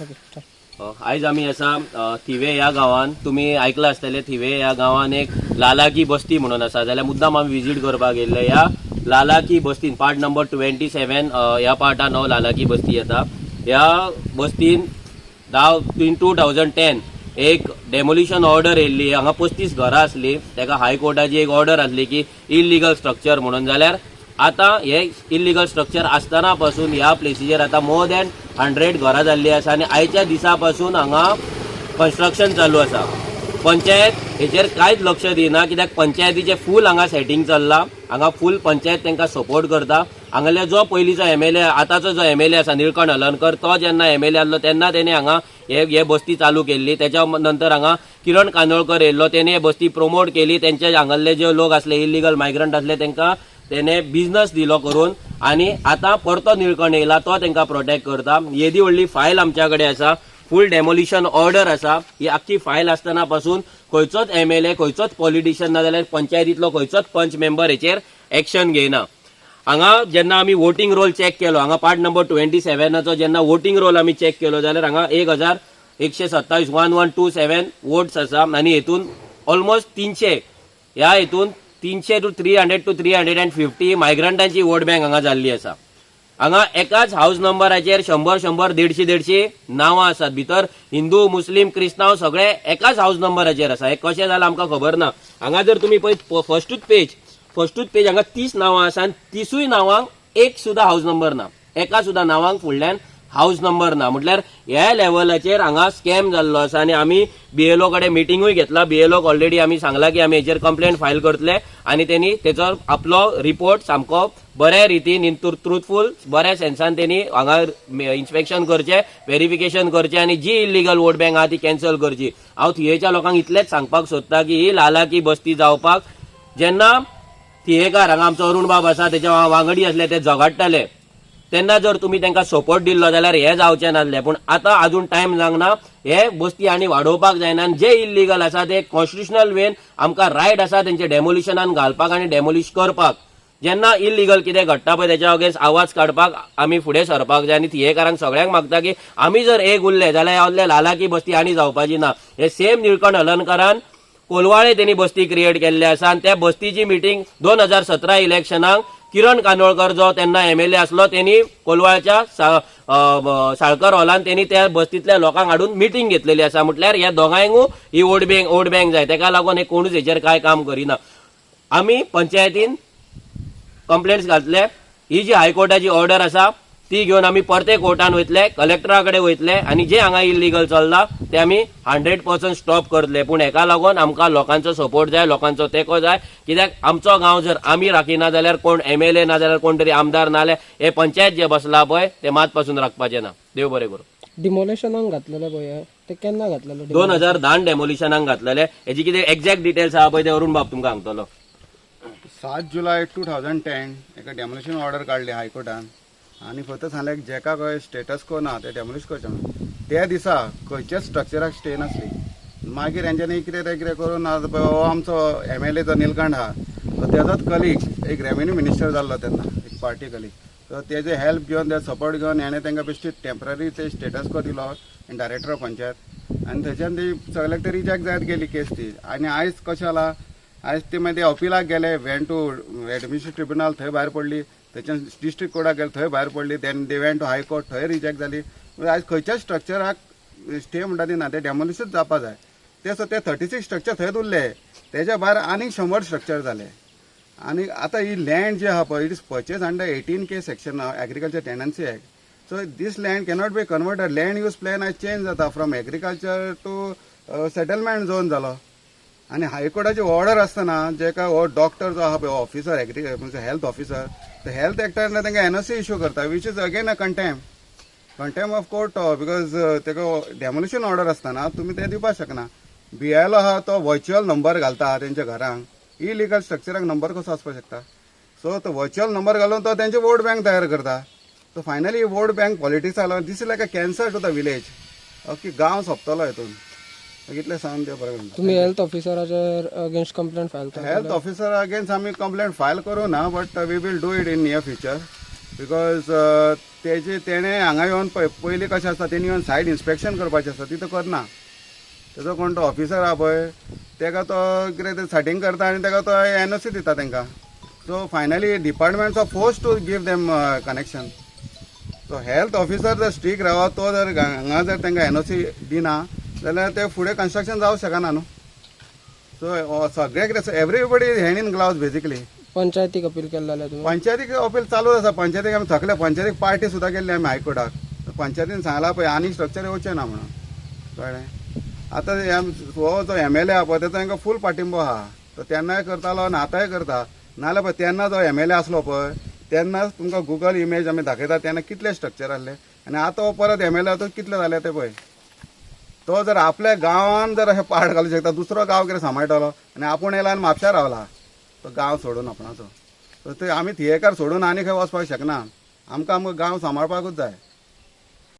Okay, start. आयज आमी आसा थिवे ह्या गांवान. तुमी आयकलां आसतलें, थिवे ह्या गांवान एक लालाकी बस्ती म्हणून आसा. जाल्यार मुद्दाम आमी विजीट करपाक गेल्ले ह्या लालाकी बस्तीन. पार्ट नंबर 27 ह्या पार्टान हो लालाकी बस्ती येता. ह्या बस्तीन धा इन 2010 एक डेमोलिशन ऑर्डर येयल्ली. हांगा 35 घरां आसली. ताका हायकोर्टाची एक ऑर्डर आसली की इलिगल स्ट्रक्चर म्हणून. जाल्यार आतां हे इलिगल स्ट्रक्चर आसतना पासून ह्या प्लेसीचेर आतां मोर दॅन 100 घरां जाल्लीं आसा आनी आयच्या दिसा पासून हांगा कन्स्ट्रक्शन चालू आसा. पंचायत हेचेर कांयच लक्ष दिना, कित्याक पंचायतीचें फूल हांगा सेटींग चल्लां. हांगा फूल पंचायत तांकां सपोर्ट करता. हांगासरले जो पयलींचो एमएलए, आतांचो जो एमएलए आसा निळकंठ हळर्णकर, तो जेन्ना एमएलए आसलो तेन्ना तेणे हांगा हे हे बस्ती चालू केल्ली. तेच्या नंतर हांगा किरण कांदोळकर येयल्लो, तेणे हे बस्ती प्रमोट केली. तेंचे हांगासरले जे लोक आसले, इलिगल मायग्रंट आसले, तांकां तेणे बिझनस दिलो करून. आनी आतां परतो निळकंठ येयला, तो तांकां प्रोटेक्ट करता. येदी व्हडली फायल आमच्या कडेन आसा, फूल डेमोलिशन ऑर्डर आसा. ही आख्खी फायल आसतना पासून खंयचोच एमएलए, खंयचोच पॉलिटिशियन, ना जाल्यार पंचायतीतलो खंयचोच पंच मेंबर हेचेर एक्शन घेयना. हांगा जेन्ना आमी वोटींग रोल चॅक केलो, हांगा पार्ट नंबर 27आचो जेन्ना वोटींग रोल आमी चॅक केलो, जाल्यार हांगा 1127, 1127 votes आसा. आनी हेतून ऑलमोस्ट 300, ह्या हितून 300 to 300 to 350 मायग्रंटांची vote bank हांगा जाल्ली आसा. हांगा एकाच हाऊस नंबराचेर 100 100, 150 150 नांवां आसात. भितर हिंदू, मुस्लीम, क्रिस्तांव सगळे एकाच हाऊस नंबराचेर आसा. हें कशें जालां आमकां खबर ना. हांगा जर तुमी पळयत, फर्स्टूच पेज, हांगा 30 नांवां आसा आनी 30ूय नांवांक एक सुद्दां हाऊस नंबर ना. एका सुद्दां नांवांक फुडल्यान हाऊस नंबर ना. म्हटल्यार ह्या लेवलाचेर हांगा स्कॅम जाल्लो आसा. आनी आमी बीएलओ कडेन मिटिंगूय घेतला. बीएलओक ऑलरेडी आमी सांगला की आमी हेचेर कंप्लेंट फायल करतले आनी तेणी तेचो आपलो रिपोर्ट सामको बऱ्या रितीन, इन ट्रुथफूल, बऱ्या सेन्सान तेणी हांगा इन्स्पेक्शन करचें, व्हेरिफिकेशन करचें आनी जी इलिगल वोट बँक आहा ती कॅन्सल करची. हांव थियेच्या लोकांक इतलेंच सांगपाक सोदता की ही लालाकी बस्ती जावपाक जेन्ना थियेकार, हांगा आमचो अरुण बाब आसा, तेच्या वांगडी आसले, ते झगडटाले, तेन्ना जर तुमी तांकां सपोर्ट दिल्लो जाल्यार हे जावचें नासलें. पूण आतां अजून टायम जावंक ना. हे बस्ती आनी वाडोवपाक जायना आनी जे इल्लिगल आसा ते कॉन्स्टिट्युशनल वेन आमकां रायट आसा तेंचे डेमोलिशनान घालपाक आनी डेमोलिश करपाक. जेन्ना इल्लिगल कितें घडटा पळय, तेच्या अगेन्स्ट आवाज काडपाक आमी फुडें सरपाक जाय. आनी थियेकारांक सगळ्यांक मागता की आमी जर एक उरले जाल्यार असले लालाकी बस्ती आनी जावपाची ना. हे सेम निळकंठ हळर्णकरान कोलवाळे तेणी बस्ती क्रिएट केल्ली आसा आनी त्या बस्तीची मिटींग 2017 इलेक्शनाक किरण कांदोळकर जो तेन्ना एमएलए आसलो, तेणी कोलवाळच्या साळकर हॉलान तेणी त्या बस्तीतल्या लोकांक हाडून मिटींग घेतलेली आसा. म्हटल्यार ह्या दोगांयकूय ही वोट बँक जाय. तेका लागून हे कोणूच हेचेर कांय काम करिना. आमी पंचायतीन कंप्लेंट्स घातले. ही जी हायकोर्टाची ऑर्डर आसा ती घेवन आमी परते कोर्टान वयतले, कलेक्टरा कडेन वयतले आनी जे हांगा इलिगल चल्ला ते आमी 100% स्टॉप करतले. पूण हेका लागून आमकां लोकांचो सपोर्ट जाय, लोकांचो तेंको जाय, कित्याक आमचो गांव जर आमी राखिना जाल्यार कोण एमएलए ना जाल्यार कोण तरी आमदार, ना जाल्यार हे पंचायत जे बसला पळय, ते मात पासून राखपाचे ना. देव बरें करूं. डिमोलिशनाक घातलेलें पळय, ते केन्ना घातलेलें? 2010 डेमोलिशनाक घातलेले. हेजी कितें एक्झॅक्ट डिटेल्स आहा पळय, ते अरुण बाब तुमकां सांगतलो. 7 जुलय 2010 एका डेमोलिशन ऑर्डर काडली हायकोर्टान आनी फक्त सांगलें जेका खंय स्टेटस को ना ते डेमोलिश करचें म्हणून. त्या दिसा खंयच्याच स्ट्रक्चराक स्टे नासली. मागीर हेंच्यांनी कितें तें कितें करून आतां पळय हो आमचो एमएलए जो निलकंठ आहा, तो तेजोच कलीग एक रेवेन्यू मिनिस्टर जाल्लो तेन्ना, एक पार्टी कलीग. सो तेजे हेल्प घेवन, ते सपोर्ट घेवन हेणें तांकां बेश्टी टेंपररी ते स्टेटस को दिलो डायरेक्टर ऑफ पंचायत आनी थंयच्यान ती सगल्याक ते रिजेक्ट जायत गेली केस ती. आनी आयज कशें जाला, आयज ते मागीर ते अपिलाक गेले, वेंट टू एडमिनिस्ट्रेटिव्ह ट्रिब्युनल, थंय भायर पडली. थंयच्यान डिस्ट्रिक्ट कोर्टाक गेले, थंय भायर पडली. Then they went to High Court, थंय रिजेक्ट जाली. म्हणजे आयज खंयच्याच स्ट्रक्चराक स्टे म्हणटा ती ना, ते डेमोलिशूच जावपा जाय. ते सो ते 36 स्ट्रक्चर थंयच उरले. तेज्या भायर आनीक 100 स्ट्रक्चर जाले. आनी आतां ही लँड जी आहा पळय, it is purchase under 18K section agriculture tenancy act. So these land cannot be converted. Land use plan आयज चेंज जाता, from agriculture to settlement zone जालो. आनी हायकोर्टाची ऑर्डर आसतना जेका हो डॉक्टर जो आहा पळय, ऑफिसर एग्री म्हणजे हेल्थ ऑफिसर, हेल्थ एक्टान तांकां एनओसी इश्यू करता, which is again a contempt of court, because ताका डेमोलिशन ऑर्डर आसतना तुमी तें दिवपाक शकना. बीएलओ आहा तो वर्च्युअल नंबर घालता तेंच्या घरांक. इलिगल स्ट्रक्चराक नंबर कसो आसपाक शकता? सो तो वर्च्युअल नंबर घालून तो तेंचे वोट बँक तयार करता. So finally vote bank politics आलो. This is like a cancer to the village. Okay, गांव सोंपतलो हितून. इतलें सांगून ते बरें. तुमी हेल्थ ऑफिसराचेर अगेन्स्ट कंप्लेंट फायल करतले? हेल्थ ऑफिसर अगेन्स्ट आमी कंप्लेंट फायल करूं ना, but we will do it in near future because तेजे तेणें हांगा येवन पळय पयलीं कशें आसता, तेणी येवन सायड इन्स्पेक्शन करपाचें आसता, तितूं करना. तेजो कोण तो ऑफिसर आहा पळय, तेका तो कितें ते सेटींग करता आनी तेका तो एनओसी दिता तांकां. So finally departments are force to give them connection. So health officer जर स्ट्रीक रावत, तो जर हांगा जर तांकां एनओसी दिना जाल्यार ते फुडें कन्स्ट्रक्शन जावंक शकना न्हू. सो सगळें कितें, everybody hand in gloves basically. पंचायतीक अपील केलें जाल्यार तुमी? पंचायतीक अपील चालूच आसा. पंचायतीक आमी थकले. पंचायतीक पार्टी सुद्दां केल्ली आमी हायकोर्टाक. पंचायतीन सांगलां पळय आनी स्ट्रक्चर येवचें ना म्हणून, कळ्ळें. आतां हो जो एमएलए आहा पळय, तेचो तांकां फूल पाठिंबो आहा. तो तेन्नाय करतालो आनी आतांय करता. नाजाल्यार पळय तेन्ना जो एमएलए आसलो पळय, तेन्ना तुमकां गुगल इमेज आमी दाखयता, तेन्ना कितले स्ट्रक्चर आसले आनी आतां हो परत एमएलए तो कितले जाले ते पळय. तो जर आपल्या गांवान जर अशें पाड घालूंक शकता, दुसरो गांव कितें सांबाळटलो? आनी आपूण येयला आनी म्हापश्या रावला तो गांव सोडून आपणाचो. सो ते आमी थियेकार सोडून आनी खंय वचपाक शकना. आमकां आमकां गांव सांबाळपाकूच जाय.